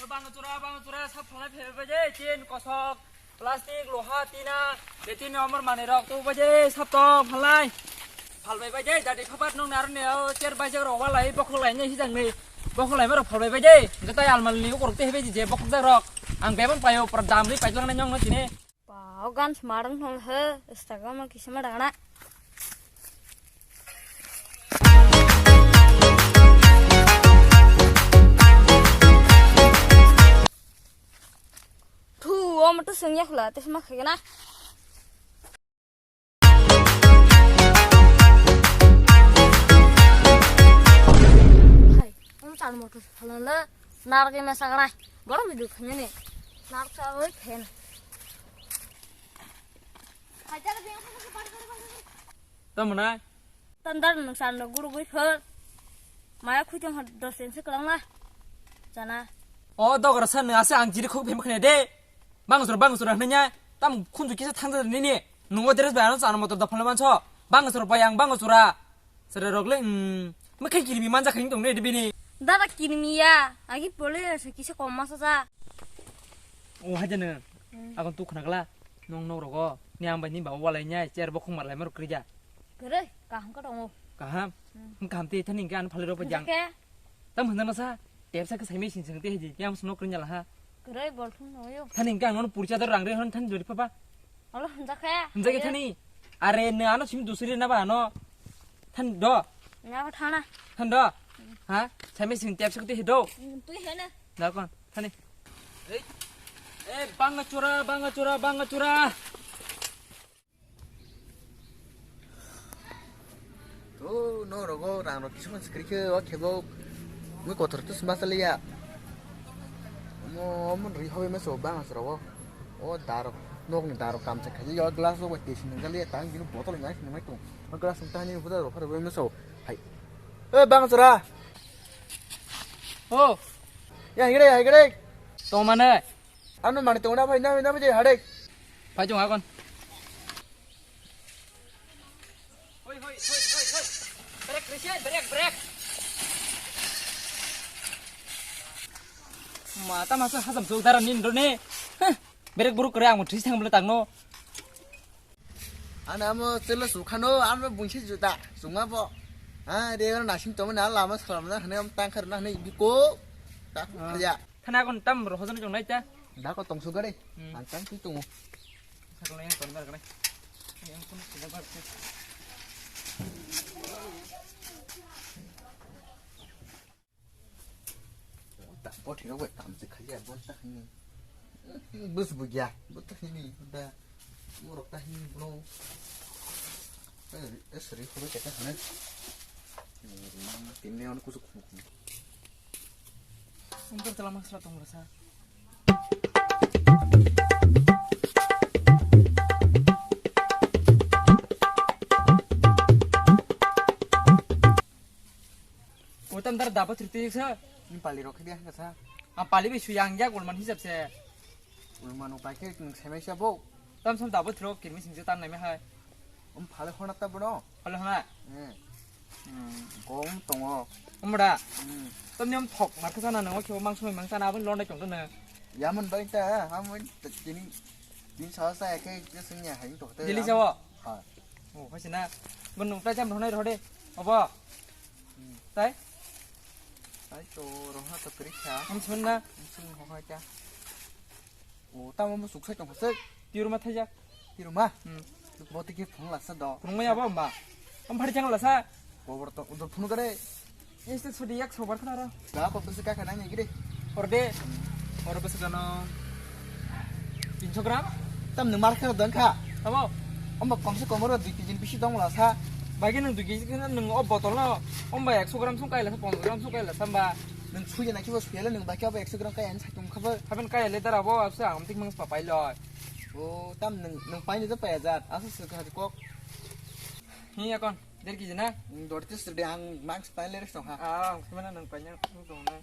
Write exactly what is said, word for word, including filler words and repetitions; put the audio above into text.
Bangchura, bangchura, sab phalnai phaibai je, tin kosok, plastic, loha, tina, je tin amor manwi rok tu bai je, sab tong phalnai. Phalbai bai je, dadi phapat nung narwk ne, o chair bai jak rok walai, bokhok lai ne hijak ni. Bokhok lai ma rok phalbai bai je, je tai almal ni ukorok te hebai je, bokhok jak rok. Ang bebang paio, pura dam ri paitlang nai nyong no tini. Ba, o gan smaran hol he, Instagram o kisa ma dana. Thu, o motor sengya khula, te sma khagana. Hai, o motor phalala, nar ke ma sagra, goro bidu khanya ne, nar sa oi khena. Tamo na? Tandar nung san no guru gui phar. Maya khui tong dos din se kwlangla. Chana. O dogra san no ase ang jiri khuk phim khne de. Bang sura, bang sura hne nya. Tam khunju kisa thang nini. Nungo dress bai ano chana motor da phone manso. Bang sura bai ang bang sura. Sere rok le, hmm, ma khe kirimi manja khani tong ne de bini. Dada kirimi ya, agi pole se kisa kom masa sa. O haja ne. Hmm. Akon tu khna gala, nong nok rogo, ni ang bai ni ba walai nya, chair bokhong mar lai mar krija. Kere, kaham ka tongo. Kaham? Hmm. Kaham te thani ga an phale ro pa jang. Ke? Tam handa na sa, tep sa ke sai me sing sing te haji, yang snok krija la ha. Kere, bol thung no yo. Thani ga non purcha dor rang re hon than jori pa ba. Olo, hunjakhe. Hunjakhe thani. Are, ne ano simi dusri na ba ano. Than do. Na ba thana. Than do. Ha? Sami sing tiap sik ti do. Tui he na. Da kon. Thani. Ei. Eh, banga chura, banga chura, banga chura. To no rogo rang rok kisman skri khe o khebo. Mui kotor to sma saliya. Mo mon ri hobe meso bang asro o. O darok nok ni darok kam cha khaji o glass rok bai tesi nang jaliya tang gini botol ngai sinamai tong. O glass tang tani buda rok phar bai meso. Hai. E bang asra. O. Ya higre ya higre. Tong mane. Ano mane tong na bhai na na bhai hare. Phai chong akon. Hoi, hoi, hoi, hoi, hoi. Brake, Christian, brake, brake. Mata masa hasam sok dara nin do ne. Heh, brake buruk kore ang this thang bole tangno. Ana amo chelo sukhano, ano bungsi juta, sunga bo. Ha, de nasing tong na lama salam na hane am tang khar na hane biko. Tak ya. Thana kon tam rohojan jong nai ta. Da ko tong su gare. Hmm. Ang tang tu tungo. Sakol yang ton bar kare. Yang pun sila bar. Da ko thiro bai tam se khaya bon ta hini. Bus bu gya, bu ta hini da. Murok ta hini bro. Eh, eh, seri ko ta hini. Tinne on kusuk. Untung telah masra tong rasa. Utam dar dapat riti sa. Ini pali rok dia sa. Ah, pali bi suyang ya gulman hisab se. Gulman upai ke nung semai sa bo. Tam sam dapat rok kirmi sing se tan nai me hai. Um phale hona ta bono. Phale hona. Eh. Hmm, gom tongo. Umra. Hmm. Tamni om thok mar khasa na nango khe mang sumai mang sana abon lonai tong na. Yaman bai ta, hamun tini, tin sa sa ke ke sing ya hain to. Dili jawo? Ha. Oh, khasi na. Bon nung ta jam ronai rode. Obo. Hmm. Tai? Tai to rohna to kri kha. Am sun na. Sun ho ha kya. O, tamo mo suksai tong phasai. Tiruma thaijak. Tiruma? Hmm. Bo tiki phone lasa do. Phone maya ba ba. Am phari chang lasa. Bobor to udo phone kare. Insta sudi yak sobar khana ra. Ga ko pese ka khana ni gide. Orde. Orde pese gano. Tinso gram? Tam ni mar khana don kha. Tamo. Amba kom se kom ro dui kg bisi dong lasa. Bagi nang dui kg khana nang o botol no. Amba ekso gram sung kai lasa, ponchash gram sung kai lasa ba. Nang sui na ki bos pele nang baki aba ekso gram kai an Tum khabar. Haben kaya le dara bo abse ang tik mang pa pai loi. O tam nung nung pai ni to pai jat. Asa se ka kok. Hi akon der kg na? Dor tis de ang mang pai le rest ha. Ah, kemana nung pai nya nung tong na.